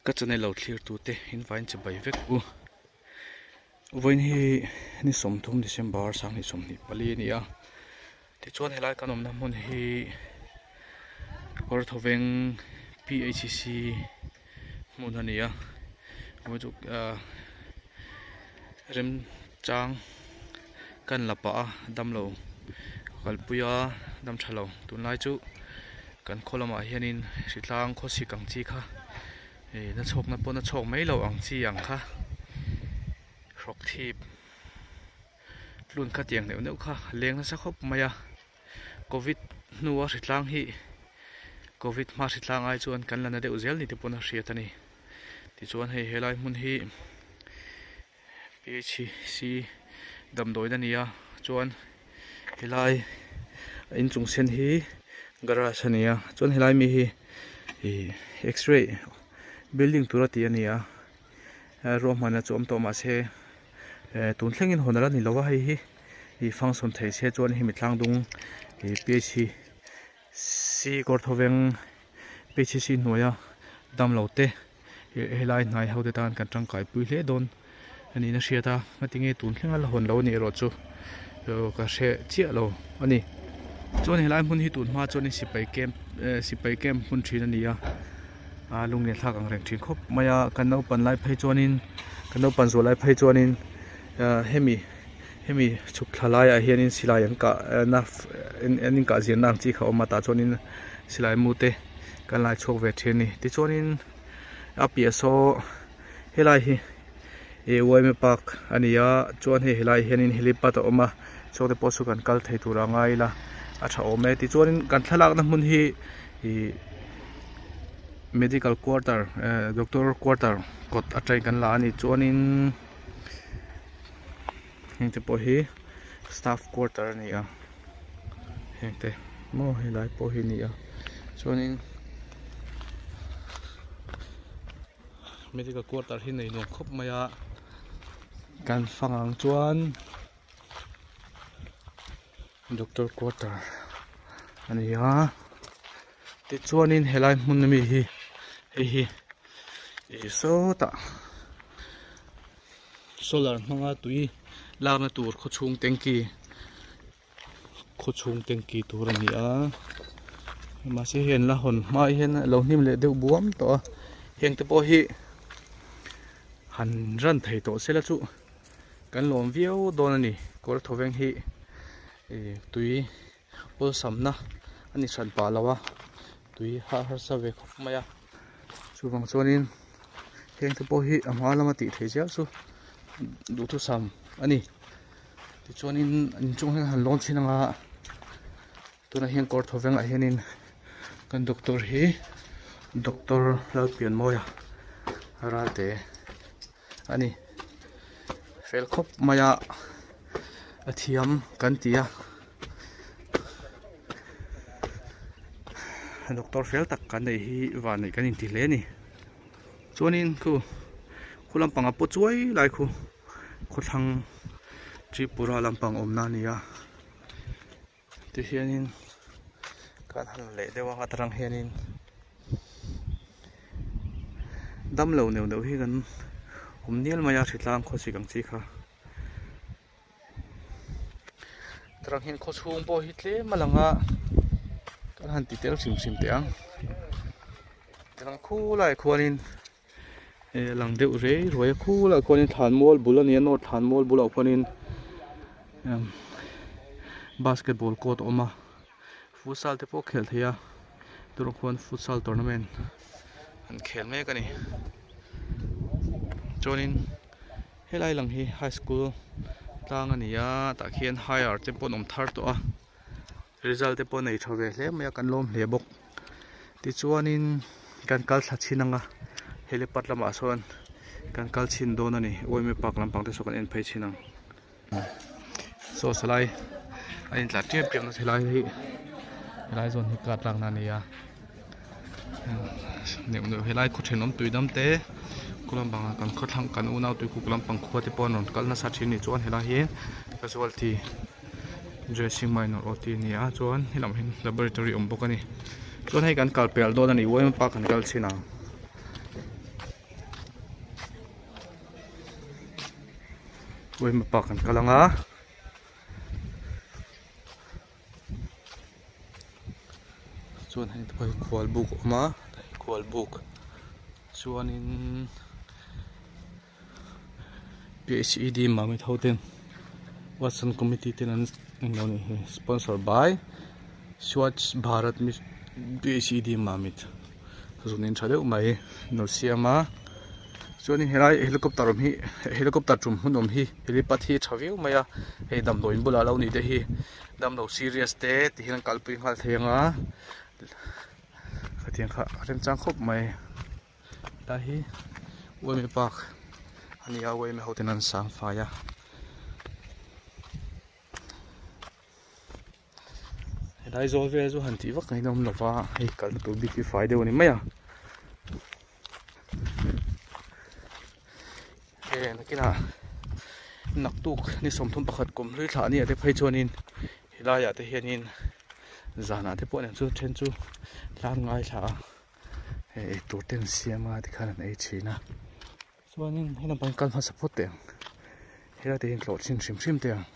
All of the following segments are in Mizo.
Ka channel lo thlir tute in vain che bai vek u. Vawiin hi ni 30 December 2024 a ni a. Tichuan helai kan awmna hmun hi Kawrthawveng PHC hmun a ni a. Vawiin chu remchang kan la pah a damlo kalpui a dam tha lo tunlai chu kan khaw lamah hianin hritlang khawsik ang chi kha ih na chhawkna pawh na chhawk mai loh ang chi ang kha hrawk thip tlun kha tiang neuh neuh kha leng nasa khawp mai a covid hnua hritlang hi covid hma hritlang ai chuan kan la na deuh zel ni te pawn a hriat a ni tichuan hei helai hmun hi. PHC damdawiin a ni a chuan helai a inchung sen hi garage a ni a chuan helai mi hi ih x-ray building tur a tih a ni a ruahmanna chu awm tawh mahse eh tun thlengin hawn ala ni lo a hei hi ih function thei se chuan hemi tlangdung ih PHC kawrthawveng PHC hnuaia damlo te. Helai hnai ho te tan kan tangkai pui hle dawn a niin a hriat a ngatinge tun thlenga la hawn lo a nih erawh chu ka hre chiah lo a ni. Chuan helai hmun hi tun hma chuan sipai camp sipai camp hmun thin a ni a a lunglen thlak ang reng thin khawp mai a kan naupan lai phei chuanin kan naupan zual lai phei chuanin hemi hemi chhuk thla laiah hianin silai an kah na an inkah zirna ang chi kha a awm a tah chuanin silai mu te. Kan lai chhuak ve thin a ni tichuanin a piah saw helai hi ih yma park a ni a chuan hei helai hianin helipad a awm a saw te pawh saw kan kal thei tur a ngai ila a tha awm e tichuanin kan thlalakna hmun hi ih medical quarter eh doctor quarter kawt atangin kan la a ni chuanin heng te pawh hi staff quarter a ni a. Heng te maw helai pawh hi a ni a chuanin medical quarter hi nei nuam khawp mai a kan fang ang chuan doctor quarter a ni a tichuanin helai hmun ami hi hei hi ih sawtah solar hmanga tui lakna tur khawchhung tanky khawchhung tanky tur a ni a mahse hei an la hawn hma hian a lo hnim leh deuh buam tawh a heng te pawh hi han ran thei tawh se la chu kan lawm viau dawn a ni kawr thawveng hi ih tui awlsamna a ni hran pah lo a tui har harsa ve khawp mai a chuvang chuanin heng te pawh hi a hma lama tih theih zel chu duhthusam a ni tichuanin inchung hian han lawn chhin anga tunah hian kawr thawveng ah hianin kan doctor hi doctor Lalpianmawia Ralte a ni fel khawp mai a a thiam kan ti a doctor fel tak kan neih hi vanneih kan inti hle a ni chuanin khu khu lampang a paw chuai lai khu khawthlang Tripura lampang awmna a ni a tihianin kan han leh deuh ang atarang hianin damlo neuh neuh hi kan awm nial mai a hritlang khawsik ang chi kha tarang hian khawchhung pawh hi tlem a lang a kan han ti tel hrim hrim teh ang tarang khulaiah khuanin eh a lang deuh rei ruai a khulaiah khuanin thlanmual bul a ni a north thlanmual bulah khuanin emm basketball court a awm a futsal te pawh khelh theih a tunah khuan futsal tournament an khel mek a ni chuanin helai lang hi high school tlang a ni a tah khian higher te pawh an awm thar tawh a result te pawh nei tha ve hle mai a kan lawm hle bawk tichuanin kan kal thla chhin ang a helipad lamah sawn kan kal chhin dawn a ni yma park lampang te saw kan en phei chhin ang saw salai a intlar tep tep nasa helai hi helai zawn hi car tlakna a ni a neuh neuh helai khaw thenawm tui dam te khaw lampangah kan khawthlang kan unau tuikuk lampang khua te pawh an rawn kal nasa thin a ni chuan helai hi casualty dressing minor aw tih a ni a chuan helam hian laboratory a awm bawk a ni chuan hei kan kal pel dawn a ni yma park kan kal chhin ang. Uaima park kan kal ang a. Chuan hei te pawh hi khual buk a awm a khual buk chuanin P_H_E_D Mamit ho ten Watson committee ten an englo nih hi sponsor by Swachh Bharat P_H_E_D Mamit zunin tha deuh mai an lo siam a chuanin helai helicopter awm hi helicopter tum hmun awm hi helipad hi a tha viau mai a hei damdawiin bulah lo nih te hi damlo serious te ti hian an kalpui nghal thei ang a khatiang kha a remchang khawp mai helai hi uaime park a ni a uaime ho ten an sang fai a. Helai zawl vel chu han tih vak ngaihna awm lova hei kalna tur bik hi fai deuh a ni mai a he nakinah naktuk ni 31 kum hlui thlah ania te phei chuanin helaiah te hianin zanah te pawh nen chu then chu tlang ngaithla a hei eitur te an siam a tikhan an ei thin a. Chuanin he lampang kal hmasa phawt teh ang helai te hi tlawh chhin hrim hrim teh ang.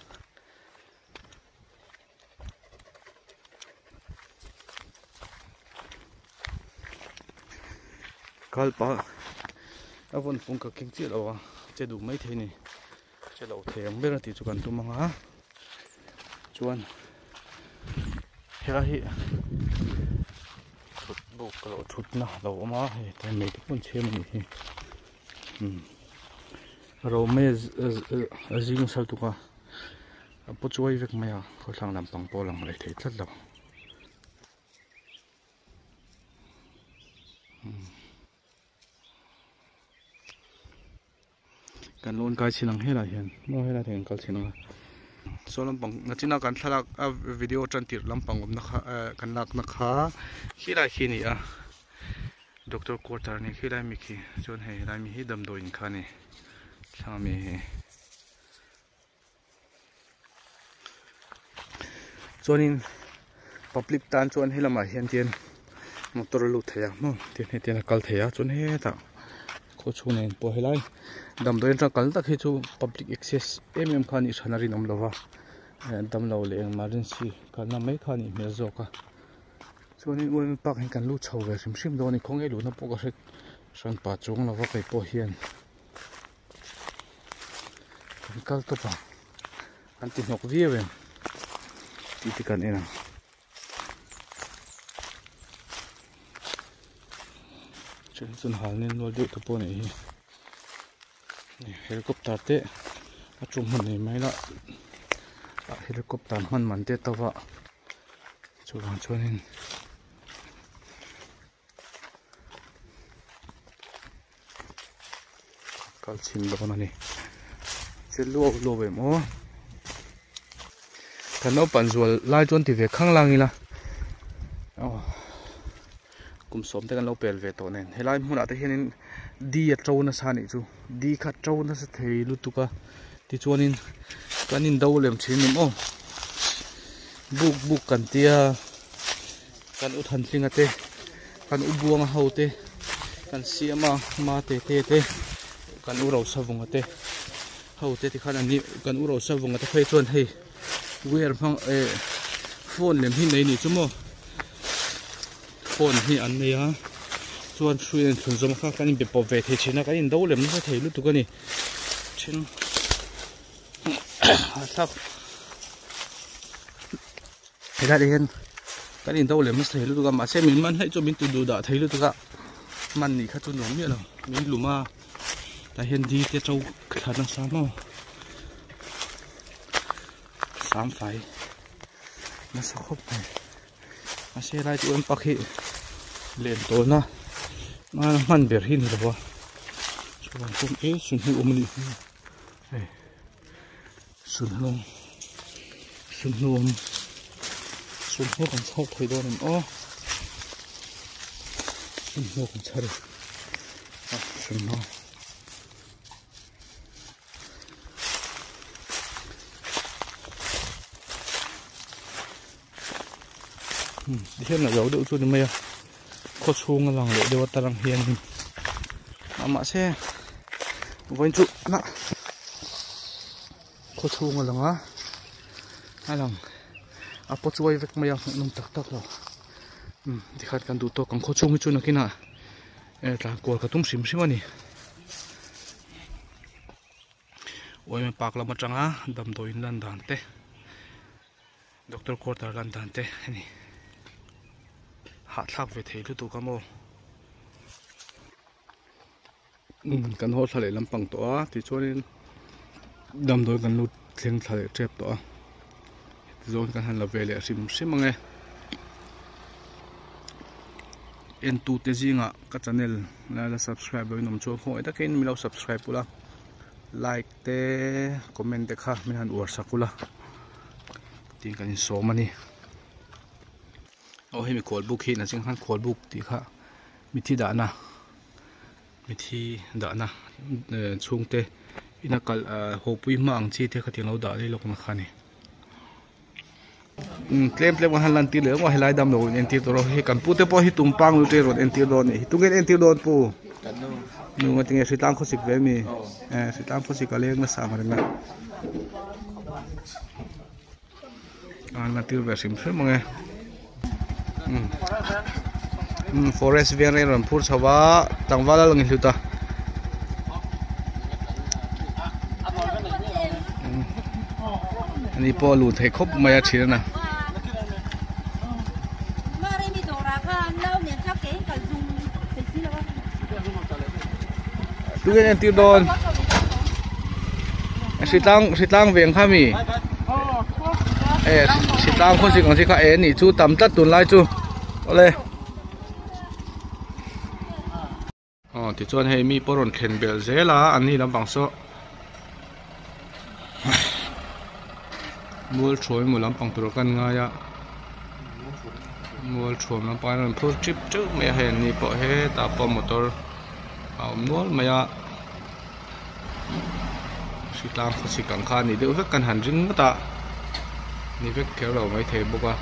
Kal pah a vawn fung ka keng chiah lo a che duh mai thei a ni che lo thei ang ber a tih chu kan tum ang a chuan helai hi thut buk ka lo thutna a lo awm a hei tlai mai te pawh an chhiam a nih hi umm romei a zing sal tuk a a paw chuai vek mai a khawthlang lampang pawh a lang leh thei tlat lo umm. Kan lawn kai chhin ang helai hian maw helai te kan kal chhin ang a saw lampang nachina kan thlalak a video tan tirh lampang awmna kha eh kan lakna kha khilai khi a ni a doctor quarter a ni khilai mi khi chuan hei helai mi hi damdawiin kha a ni thlang ami hi. Chuanin public tan chuan he lamah hian tian motor a lut thei a maw tian hetiang a kal thei a chuan hetah khaw chhung nen pawh helai damdawi atang kal tak hi chu public access em em kha a nih hran a rinawm lo va damlo leh emergency kalna mai kha a nih hmel zawk a chuanin U M park hi kan lut chho ve hrim hrim dawn a ni khawnge luhna pawh ka hre hran pah chuang lo va kei pawh hian. Kan kal tawp ang an ti hnawk viau em tih te kan en ang. Then chuan hal nel nual deuh te pawh a nih hi helicopter te a tum hman nei mai la helicopter hman man te to va chuvang chuanin. Kal chhin dawn a ni che luau luau em aw kan naupang zual lai chuan ti ve khang lang ila aw kum sawm te kan lo pel ve tawh nen helai hmunah te hianin di a to nasa a nih chu di kha to nasa thei lutuk a tichuanin kan in do lem thin em aw buk buk kan tia. Kan u Thanhlinga te, kan u Buanga ho te, kan Siama ma te te te, kan u Rosavunga te ho te tikhan an ni kan u Rosavunga te phei chuan hei wire hmang eh phone lem hi nei ni chu maw phone hi an nei a chuan hrui an thlun zawm kha kan inbe pawp ve thei thin a kan indo lem nasa thei lutuk a ni then thlak. Helai ah hian kan in do lem nasa thei lutuk a mahse min man hlei chu min ti duh dah thei lutuk a man nih kha chu nuam miah lo min lum a tah hian di te to thla nasa maw sam fai nasa khawp mai mahse helai chu an pak hi len tawlna hman ber hi a ni lo a chuvang chuan e sunhlu awm a nih hi hei. Sulhnu sulhnu awm sulhnu kan chhar thei dawn em aw sulhnu kan chhar a sulhnu tihian a zo deuh chu ni mai a khaw chhung a lang leh deuh a tarang hianin a mahse vawiin chu na. Khaw chhung a lang a a lang a paw chuai vek mai a hmuhnawm tak tak lo umm tikhan kan duh tawk ang khaw chhung hi chu nakinah eh tlan kual ka tum hrim hrim a ni uaime park lam atanga damdawi in lan dan te doctor quarter lan dan te a ni hahthlak ve thei lutuk a maw. Kan haw thla leh lampang tawh a tichuanin damdawi kan lut thleng thla leh tep tawh a tichuan kan han la ve leh hrim hrim ang e entute zingah ka channel la la subscribe lo in awm chuan khawngaih takin min lo subscribe ula like te comment te kha min han uar sak ula tiin kan insawm a ni aw hemi khualbuk hi naching khan khualbuk tih kha mithi dahna. Mithi dahna chhungte ina kalh hawpui hma ang chi te khatiang lo dah leh lawk na kha a ni. Tlem tlem kan han lan tir leh emaw helai dam lo in entir tur a hei kan pu te pawh hi tumpang lu te rawn entir dawn a nih hi tunge an entir dawn pu nu ngatinge hritlang khawsik ve ami hritlang khawsik a leng nasa ang reng a an la tir ve hrim hrim ang e umm forest veng a rawn phur chho a tlangval a lang hlut a ani pawh a luh theih khawp mai a thian a. Tunge entir dawn hritlang hritlang veng kha mi e hritlang khawsik ang chi kha e nih chu tam tlat tunlai chu awle aw tichuan hei mi pawh rawn thlen belh zel a an ni lampang saw mual thuam emaw lampang tur kan ngai a mual thuam lampang an rawn phur tip teuh mai a hei an ni pawh hetah pawh motor a awm nual mai a hritlang khawsik ang kha a ni deuh vek kan han ring ngawt a ni vek kher lo maithei bawk a.